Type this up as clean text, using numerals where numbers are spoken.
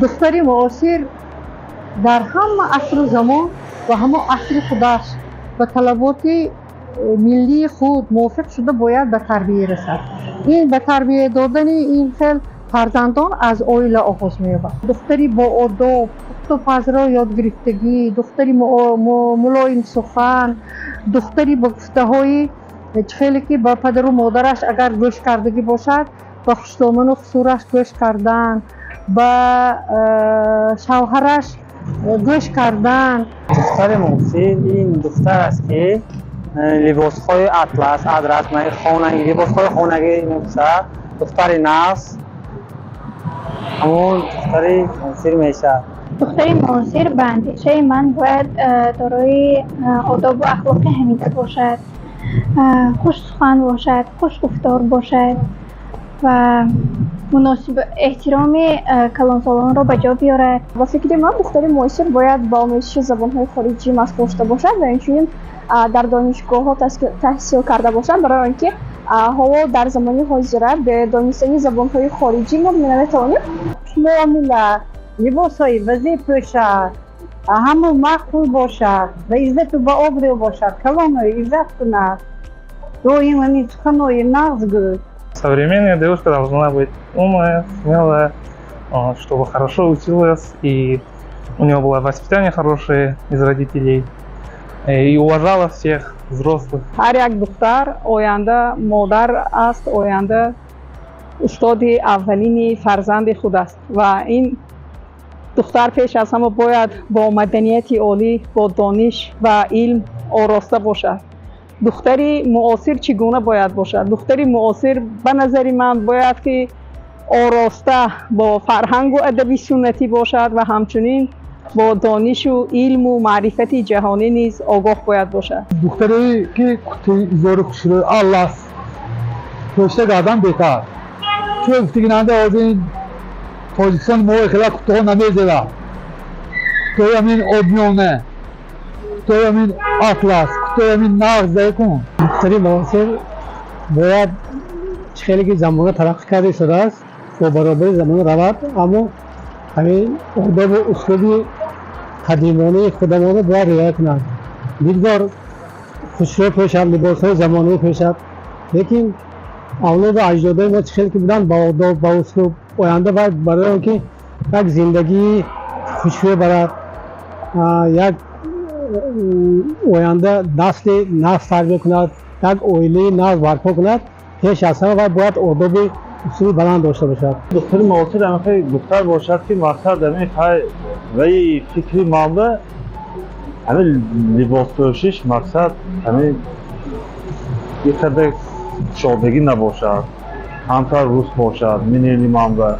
Духтари муосир дар ҳама асру замон ва ҳамон асри худаш ба талаботи миллии худ мувофиқ шуда бояд ба тарбия расад. Ин ба тарбия додани ин хел фарзандон аз оила оғоз меёбад. Духтари боодоб, пухтупазро ёдгирифтагӣ, духтари мулоимсухан, духтари ба гуфтаҳои хеле ки ба падару модараш агар гӯш кардагӣ бошад, ба хушдоману хусураш гӯш кардан, ба шавҳараш гӯш кардан. Духтари муосир ин духтар аст, ки либосҳои атлас, адрас, хонагӣ, либосҳои хонагӣ мепӯшад. Духтари нағз ҳамон духтари муосир мешавад. Духтари муосир, ба андешаи ман, бояд дорои одобу ахлоқи ҳамида бошад, хушсухан бошад, хушгуфтор бошад ва муносиб эҳтироми калонсолонро ба ҷо биёрад. Ба фикри ман, духтари муосир бояд ба омӯзиши забонҳои хориҷӣ машғул шуда бошад ва инчунин дар донишгоҳҳо таҳсил карда бошад, барои он ки ҳоло дар замони ҳозира бе донистани забонҳои хориҷӣ мо наметавонем. Муомила, либосҳои вазеъ пӯшад, ҳамун маъқул бошад, ба иззату ба обрӯ бошад, калонро иззат кунад, доим ҳамин суханои нағз гӯяд. Современная девушка должна быть умная, смелая, чтобы хорошо училась и у нее было воспитание хорошее из родителей и уважала всех взрослых. Ҳар як духтар оянда модар аст, оянда устоди аввалини фарзанди худ аст ва ин духтар пеш аз ҳама бояд бо маданияти олӣ, бо дониш ва илм ороста бошад. Духтари муосир чӣ гуна бояд бошад? Духтари муосир, ба назари ман, бояд ки ороста бо фарҳангу адаби суннатӣ бошад ва ҳамчунин бо донишу илму маърифати ҷаҳонӣ низ огоҳ бояд бошад. Духтаре ки кути изори хушрӯй, атлас пӯшида гардан беҳтар, чун гуфтигинанда ҳозир ин Тоҷикистон мо хела кутоҳо намезебад. Кутоҳои ҳамин обмиёна, кутоҳои ҳамин атлас, кутоҳои ҳамин нағз кун. Духтари муосир бояд чӣ хеле ки замона тараққӣ карда истодааст, бо баробари замона равад, аммо ҳамин одобу услуби қадимонаи худамонро бояд риоя кунад. Бигзор хушрӯ пӯшад, либосҳои замонавӣ пӯшад, лекин авлоду аҷдодои мо чӣ хеле ки буданд, ба одоб, ба услуб, оянда бояд барои он ки як зиндагии хушрӯ барад, як оянда насли нағз тарбия кунад, як оилаи нағз барпо кунад, пеш аз ҳама вай бояд одоби услуби баланд дошта бошад. Духтари муосир ҳамин духтар бошад, ки мақсад ҳамин хай ваи фикри манба ҳамин либоспӯшиш, мақсад ҳамин ин қадар кушодагӣ набошад, ҳамтар рус бошад, минели манба.